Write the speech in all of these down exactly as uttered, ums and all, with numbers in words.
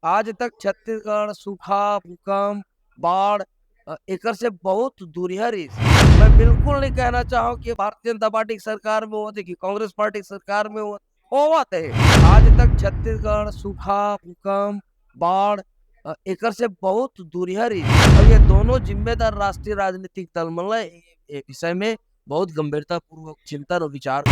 आज तक छत्तीसगढ़ सूखा, भूकंप, बाढ़, अ, एकर से बहुत दूरिहा रहिस। मैं बिल्कुल नहीं कहना चाहूँ कि भारतीय जनता पार्टी की सरकार में होवत हे कि कांग्रेस पार्टी की सरकार में होवत, होवत हे। आज तक छत्तीसगढ़ सूखा, भूकंप, बाढ़, अ, एकर से बहुत दूरिहा रहिस। अब ये दोनों जिम्मेदार राष्ट्रीय राजनीतिक दल मन ला ए, ए विषय में बहुत गंभीरतापूर्वक चिंतन और विचार।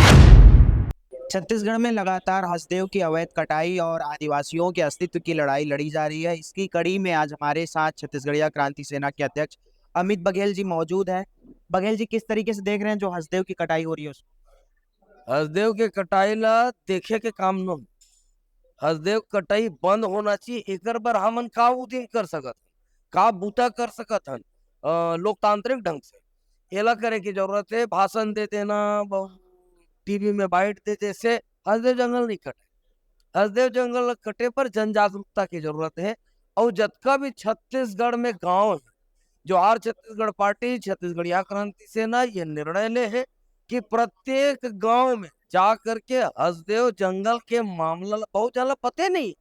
छत्तीसगढ़ में लगातार हसदेव की अवैध कटाई और आदिवासियों के अस्तित्व की लड़ाई लड़ी जा रही है। इसकी कड़ी में आज हमारे साथ छत्तीसगढ़िया क्रांति सेना के अध्यक्ष अमित बघेल जी मौजूद हैं। बघेल जी, किस तरीके से देख रहे हैं जो हसदेव की कटाई हो रही है उसको? हसदेव के कटाई ला देखे के काम न हो। हसदेव कटाई बंद होना चाहिए। एकर बर हमन का उदीम कर सकत हन, का बूता कर सकत हन, अ, लोकतांत्रिक ढंग से एला करे की जरूरत हे। भाषण दे देना, ब-, टीवी में बाइट दे दे से हसदेव जंगल नहीं कटे। हसदेव जंगल कटे पर जन जागरूकता की जरूरत हे। और जतका भी छत्तीसगढ़ में गांव हे, जोहार छत्तीसगढ़ पार्टी, छत्तीसगढ़िया क्रांति सेना ये निर्णय ले हे कि प्रत्येक गांव में जा करके हसदेव जंगल के मामला ला, बहुत जन ला पते नहीं,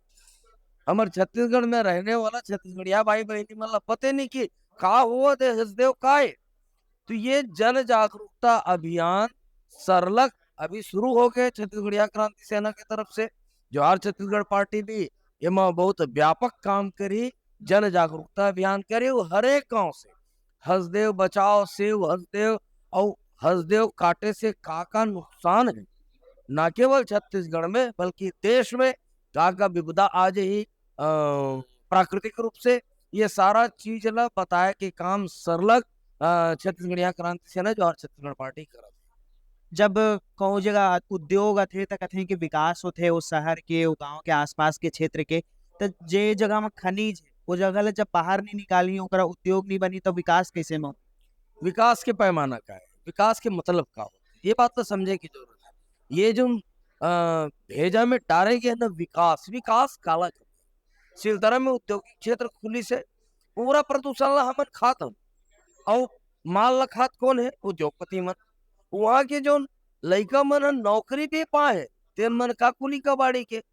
हमर छत्तीसगढ़ में रहने वाला छत्तीसगढ़िया भाई बहनी मन ला पते नहीं कि का होवत हे, हसदेव का हे। तो ये जन जागरूकता अभियान सरलग अभी शुरू हो गए छत्तीसगढ़िया क्रांति सेना की तरफ से। जोहार छत्तीसगढ़ पार्टी भी एमा बहुत व्यापक काम करी, जन जागरूकता अभियान करी, और हर एक गांव से हसदेव बचाओ, सेव हसदेव, और हसदेव काटे से का का नुकसान है, ना केवल छत्तीसगढ़ में बल्कि देश में का का विपदा आ जाही, अ, प्राकृतिक रूप से, ये सारा चीज ला बताए के काम सरलग, अ, छत्तीसगढ़िया क्रांति सेना जोहार छत्तीसगढ़ पार्टी करत। जब कहूँ जगह उद्योग आथे त कथे कि विकास होथे उस शहर के, वो गांव के आसपास के क्षेत्र के, त जे जगह में खनिज हे, वो जगह ला जब बाहर नहीं निकालही, ओकरा उद्योग नहीं बनही, तो विकास कैसे में हो? विकास के पैमाना का है, विकास के मतलब का होथे, ये बात तो समझे की जरूरत है। ये जो, अ, भेजा में डारे गए ना विकास, विकास काला करथे? सिलतरा में औद्योगिक क्षेत्र खुली से पूरा प्रदूषण ला हमन खात हन, अउ माल ला खात कौन है? उद्योगपति मन। वहाँ के जो लइका मन ह नौकरी भी पाए हे, तेन मन का कुली कबाड़ी के,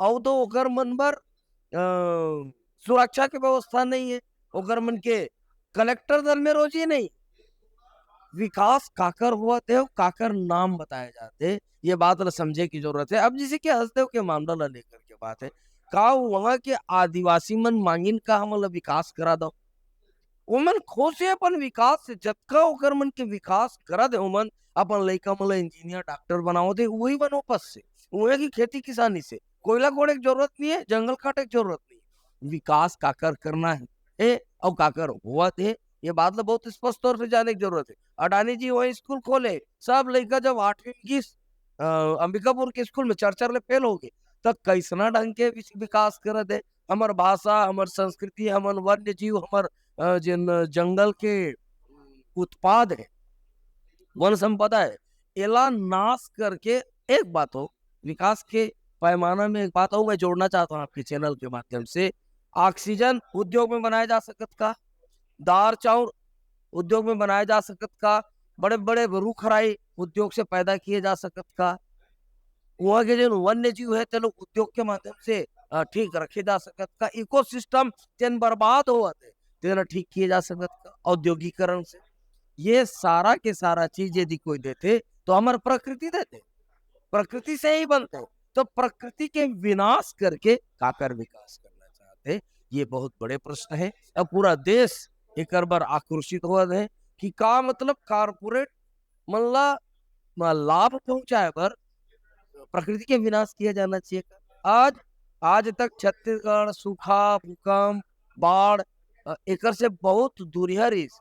अउ तो ओकर मन बर, अ, सुरक्षा के व्यवस्था नहीं है, ओकर मन के कलेक्टर दल में रोजी नहीं। विकास काकर होवत हे, काकर नाम बताए जाथे, ये बात ला समझे की जरूरत है। अब जैसे कि हसदेव के मामला ला लेकर के बात है, का वहाँ के आदिवासी मन मांगिन का हमन ला विकास करा दो? ओमन खुश हे अपन विकास से, जतका ओकर मन के विकास करा दे, ओमन अपन लइका मन ला इंजीनियर, डॉक्टर बनावत हे, वही मन वापस से, उहे की खेती किसानी से, कोयला कोड़े के जरूरत नहीं है, जंगल काटे के जरूरत नहीं है। विकास काकर करना है, ए, अउ काकर होवत हे, ये बात ला बहुत स्पष्ट तौर से जाने की जरूरत है। अडानी जी वहीं स्कूल खोले, सब लइका जब आठवीं में गिस, अ, अंबिकापुर के स्कूल में चार चार ले फेल हो गए, त कैसना ढंग के विस-, विकास करत हे। हमर भाषा, हमर संस्कृति, हमर वन्य जीव, हमर, अ, जेन जंगल के उत्पाद है, वन संपदा है, एला नाश करके एक बात हो, विकास के पैमाना में एक बात और मैं जोड़ना चाहता हूँ आपके चैनल के माध्यम से। ऑक्सीजन उद्योग में बनाया जा सकत का, दार चाउर उद्योग में बनाया जा सकत का, बड़े-बड़े रुख राई उद्योग से पैदा किए जा सकत का, वहाँ के जो वन्य जीव है, तेन उद्योग के माध्यम से, अ, ठीक रखे जा सकत का, इकोसिस्टम जेन बर्बाद होवत है, तेन ठीक किए जा सकत का औद्योगिकरण से। ये सारा के सारा चीज यदि कोई देथे, तो हमर प्रकृति देथे, प्रकृति से ही बनथे। तो प्रकृति के विनाश करके काकर विकास करना चाहथे, ये बहुत बड़े प्रश्न है। अब पूरा देश एकर बर आक्रोशित होवत है कि का मतलब कॉरपोरेट मन ला म-, लाभ पहुंचाए बर प्रकृति के विनाश किया जाना चाहिए। आज, आज तक छत्तीसगढ़ सूखा, भूकंप, बाढ़, अ, एकर से बहुत दूरिहा रहिस।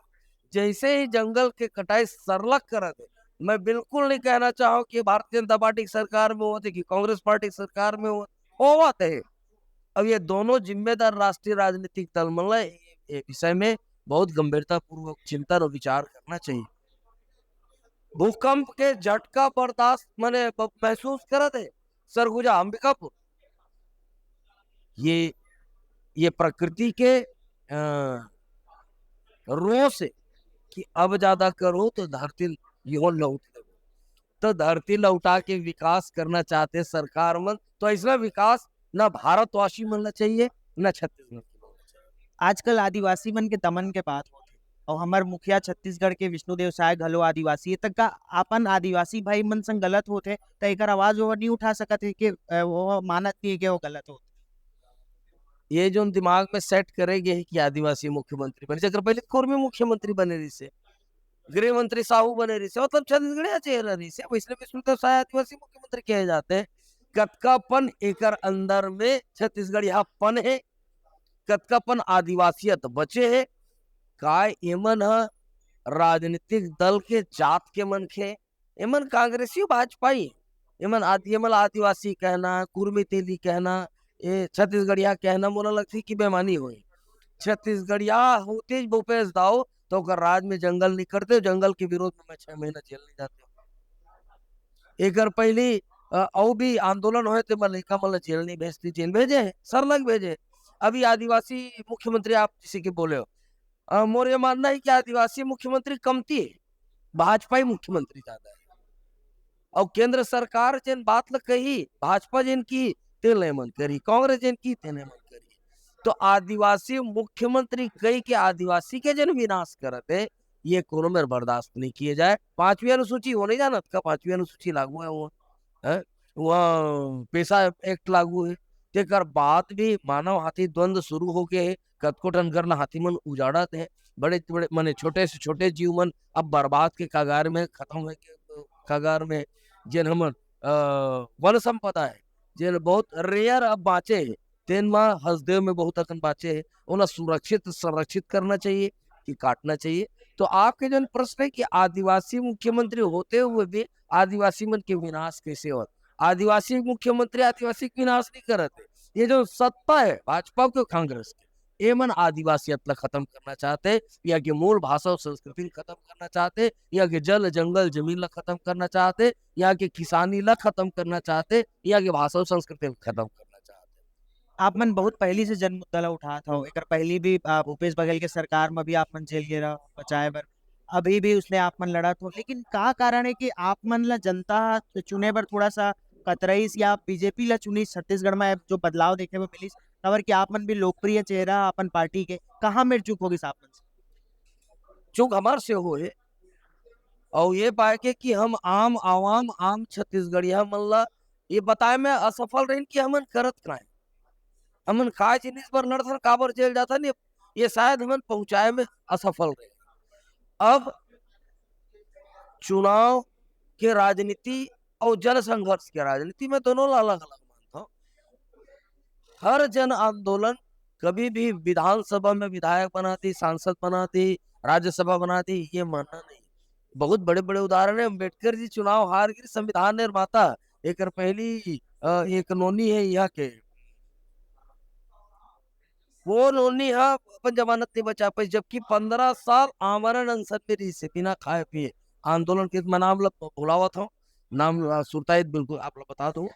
जैसे ही जंगल के कटाई सरलग करत हे, मैं बिल्कुल नहीं कहना चाहूँ कि भारतीय जनता पार्टी की सरकार में होवत हे कि कांग्रेस पार्टी की सरकार में होवत, होवत हे। अब ये दोनों जिम्मेदार राष्ट्रीय राजनीतिक दल मन ला ए, ए विषय में बहुत गंभीरतापूर्वक चिंतन और विचार करना चाहिए। भूकंप के झटका बर्दाश्त, माने, ब-, महसूस करत हे सरगुजा अंबिकापुर। ये, ये प्रकृति के, अ, रोष हे कि अब ज्यादा करो तो धरती ल-, ये लौट देबो। तो धरती लौटा के विकास करना चाहते सरकार मन, तो ऐसा विकास ना भारतवासी मन ला चाहिए, न छत्तीसगढ़ के लोग। आजकल आदिवासी मन के दमन के बात होथे, अउ हमर मुखिया छत्तीसगढ़ के विष्णुदेव साय घलो आदिवासी हे, त का अपन आदिवासी भाई मन संग गलत होथे, त एकर आवाज वो नहीं उठा सकत हे कि, अ, वो मानत नहीं हे कि वो गलत होथे? ये जोन दिमाग में सेट करे गे हे कि आदिवासी मुख्यमंत्री बने, जेकर पहले कुर्मी मुख्यमंत्री बने रहिसे, गृह मंत्री साहू बने रहिसे, मतलब छत्तीसगढ़िया चेहरा रहिसे, वैसने विष्णुदेव साय आदिवासी मुख्यमंत्री कहे जाते। कतकापन एकर अंदर में छत्तीसगढ़ियापन हे, कतकापन आदिवासियत बचे हे? का एमन ह राजनीतिक दल के जात के मनखे? एमन कांग्रेसी, भाजपाई, एमन आदि-, एमन ला आदिवासी कहना, कुर्मी तेली कहना, ए छत्तीसगढ़िया कहना, मोला लगथे कि बेमानी होही। छत्तीसगढ़िया होते भूपेश दाऊ, तो ओकर राज में जंगल निकलते, जंगल के विरोध में मैं छह महीना जेल नहीं जाते। एकर पहली, अ, अउ भी आंदोलन होए, ते मन लइका मन ला जेल नहीं भेजती, जेल भेजे, सरलग भेजे। अभी आदिवासी मुख्यमंत्री आप जैसे कि बोले हो, अ, मोर ये मानना है कि आदिवासी मुख्यमंत्री कमती है, भाजपाई मुख्यमंत्री ज्यादा है। अउ केंद्र सरकार जेन बात ल कही, भाजपा जेन की, तेन ल एमन करी, कांग्रेस जेन की, तेन एमन करी। तो आदिवासी मुख्यमंत्री कही के आदिवासी के जेन विनाश करत हे, ये कोनो मेर बर्दाश्त नहीं किए जाए। पांचवी अनुसूची, वो नहीं जानत का पांचवी अनुसूची लागू है वो, हैं? वहाँ पेसा एक्ट लागू है, तेकर बाद भी मानव हाथी द्वंद शुरू हो गए है। कतको ठन घर ला हाथी मन उजाड़त हे, बड़े बड़े, माने छोटे से छोटे जीव मन अब बर्बाद के कगार में, खत्म होए के कगार में। जेन हमन, अ, वन संपदा है, जेन बहुत रेयर अब बाँचे हे, तेन म हसदेव में बहुत अकन बाँचे हे, ओला सुरक्षित, संरक्षित करना चाहिए कि काटना चाहिए? तो आपके जन प्रश्न है कि आदिवासी मुख्यमंत्री होते हुए भी आदिवासी मन के विनाश कैसे होत? आदिवासी मुख्यमंत्री आदिवासी के विनाश नहीं करत हे। ये जो सत्ता है भाजपा के, कांग्रेस के, एमन आदिवासियत ला खत्म करना चाहते, यहाँ के मूल भाषा और संस्कृति ला खत्म करना चाहते, यहाँ के जल, जंगल, जमीन ला खत्म करना चाहते, यहाँ के किसानी ला खत्म करना चाहते, यहाँ के भाषा और संस्कृति ला खत्म करना चाहते। आप मन बहुत पहली से जन मुद्दा ला उठात हव, एकर पहली भी, आ, भूपेश बघेल के सरकार में भी आप मन जेल गे रहो बचाए बर, अभी भी उसने आप मन लड़त हो, लेकिन का कारण है कि आप मन ला जनता चुने बर थोड़ा सा कतराइस या बीजेपी ला चुनिस, छत्तीसगढ़ में जो बदलाव देखे बर मिलिस, काबर कि आप मन भी लोकप्रिय चेहरा अपन पार्टी के, कहाँ मेर चूक होगिस आप मन से? चूक हमार से होए, अउ ये पाए के कि हम आम आवाम, आम छत्तीसगढ़िया मन ला ये बताए में असफल रहिन कि हमन करत का हन, हमन का जिनिस बर लड़थन, काबर जेल जाथन, ये, ये शायद हमन पहुंचाए में असफल रहिन। अब चुनाव के राजनीति अउ जन संघर्ष के राजनीति में दोनों ला अलग-अलग मानथव। हर जन आंदोलन कभी भी विधानसभा में विधायक बना दी, सांसद बना दी, राज्यसभा बना दी, ये मानना नहीं। बहुत बड़े-बड़े उदाहरण है। अम्बेडकर जी चुनाव हार गिर, संविधान निर्माता, एकर पहली, अ, एक नोनी है यहाँ के, वो नोनी ह अपन जमानत नहीं बचा पाई, जबकि पंद्रह साल आमरण अनशन में रहिसे, बिना खाए पिए आंदोलन के। मैं नाम ल भुलावत हूँ, नाम, अ, सुरताइत बिल्कुल आप लोग बता दो।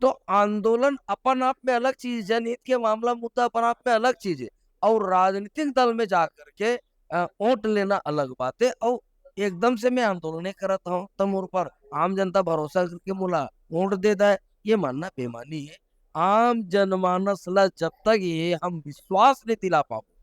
तो आंदोलन अपन आप में अलग चीज, जनहित के मामला मुद्दा अपन आप में अलग चीज है, और राजनीतिक दल में जा करके, अ, वोट लेना अलग बात है। और एकदम से मैं आंदोलन करत हूँ, तो मोर पर आम जनता भरोसा करके मोला वोट दे दे, ये मानना बेमानी है। आम जनमानस ला जब तक ये हम विश्वास नहीं दिला पाबो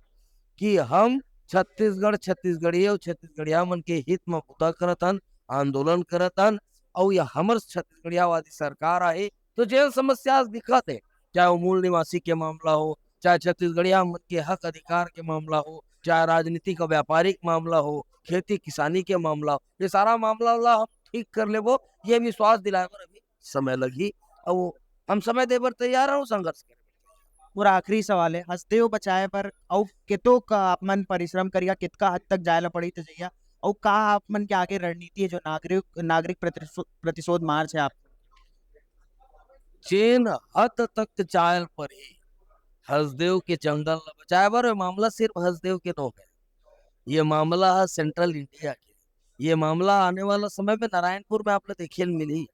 कि हम छत्तीसगढ़, छत्तीसगढ़िया अउ छत्तीसगढ़िया मन के हित म बुता करत हन, आंदोलन करत हन, अउ ये हमर छत्तीसगढ़ियावादी सरकार आही, तो जेन समस्या आज दिखत हे, चाहे वो मूल निवासी के मामला हो, चाहे छत्तीसगढ़िया मन के हक अधिकार के मामला हो, चाहे राजनीतिक अउ व्यापारिक मामला हो, खेती किसानी के मामला हो, ये सारा मामला ला हम ठीक कर लेबो, ये विश्वास दिलाए बर अभी समय लगही। अउ हम समय दे बर तैयार हन, संघर्ष करे बर। मोर आखिरी सवाल है, हसदेव बचाए बर अउ केतो का आप मन परिश्रम करिया, कितका हद तक जाए ला पड़ी त जइया, अउ का आप मन के आगे रणनीति है जो नागरिक, नागरिक प्रतिशो-, प्रतिशोध मार्च है आप? जेन हद तक जाए ल पड़ही, हसदेव के जंगल ला बचाए बर, ये मामला सिर्फ हसदेव के नो है, ये मामला है सेंट्रल इंडिया के। ये मामला आने वाला समय में नारायणपुर में आप ला देखे ल मिलही,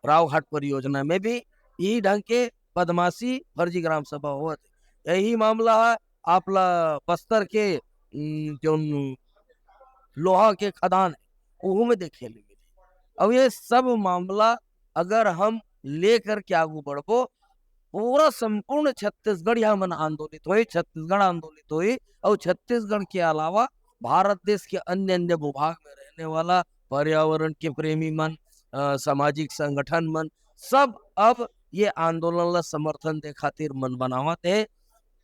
रावघाट परियोजना में भी यही ढंग के बदमाशी, फर्जी ग्राम सभा होवत हे। यही मामला है आप ला बस्तर के, उम, जोन लोहा के खदान है, ओहू में देखे ल मिलही। अब ये सब मामला अगर हम लेकर के आगू बढ़बो, पूरा संपूर्ण छत्तीसगढ़ यहाँ मन आंदोलित होई, छत्तीसगढ़ आंदोलित होई। और छत्तीसगढ़ के अलावा भारत देश के अन्य अन्य भूभाग में रहने वाला पर्यावरण के प्रेमी मन, अ, सामाजिक संगठन मन, सब अब ये आंदोलन ला समर्थन दे खातिर मन बनावत हे।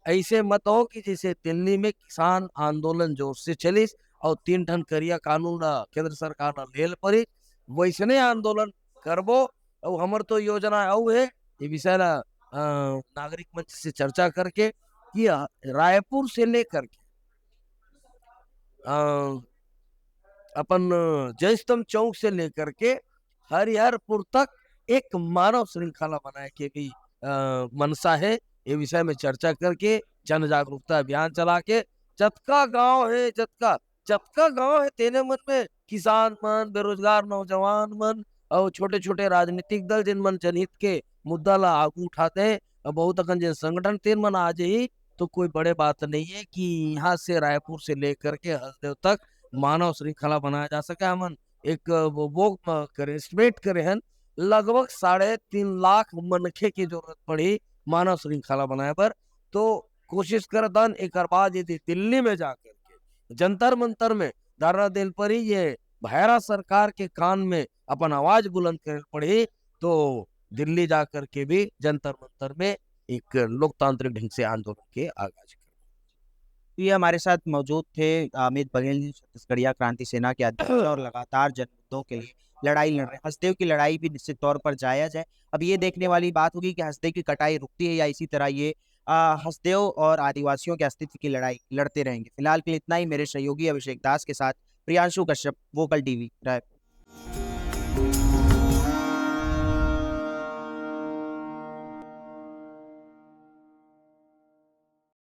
ऐसे मत हो कि जैसे दिल्ली में किसान आंदोलन जोर से चलिस और तीन ठन करिया कानून ला केंद्र सरकार ला लेल पड़ी, वैसने आंदोलन करबो। और हमर तो योजना अउ हे, ये विषय ला, अ, नागरिक मंच से चर्चा करके कि, अ, रायपुर से लेकर के, अ, अपन जयस्तंभ चौक से लेकर के हरिहरपुर तक एक मानव श्रृंखला बनाए के भी, अ, मनसा हे। ये विषय में चर्चा करके, जन जागरूकता अभियान चला के, जतका गांव हे, जतका, जतका गांव हे, तेने मन में किसान मन, बेरोजगार नौजवान मन और छोटे-छोटे राजनीतिक दल, जिन मन जनहित के मुद्दा ला आगू उठाते हैं, और बहुत अकन जन संगठन, तेन मन आ जाही, तो कोई बड़े बात नहीं है कि यहाँ से, रायपुर से लेकर के हसदेव तक मानव श्रृंखला बनाया जा सके। हमन एक वो, वो, अ, करे, एस्टिमेट करे हन, लगभग साढ़े तीन लाख मनखे के जरूरत पड़ही मानव श्रृंखला बनाए बर। तो कोशिश करत हन, एकर बाद यदि दिल्ली में जा करके जंतर मंतर में धरना देल पड़ही, ये भैरा सरकार के कान में अपन आवाज बुलंद करे पड़ही, तो दिल्ली जा करके भी जंतर मंतर में एक लोकतांत्रिक ढंग से आंदोलन के आगाज करही। तो ये हमारे साथ मौजूद थे अमित बघेल जी, छत्तीसगढ़िया क्रांति सेना के अध्यक्ष और लगातार जन मुद्दों के लिए लड़ाई लड़ रहे हैं। हसदेव की लड़ाई भी निश्चित तौर पर जायज है। अब ये देखने वाली बात होगी कि हसदेव की कटाई रुकती है या इसी तरह ये, अ, हसदेव और आदिवासियों के अस्तित्व की लड़ाई लड़ते रहेंगे। फिलहाल के लिए इतना ही। मेरे सहयोगी अभिषेक दास के साथ प्रियांशु कश्यप, वोकल टीवी, रायपुर।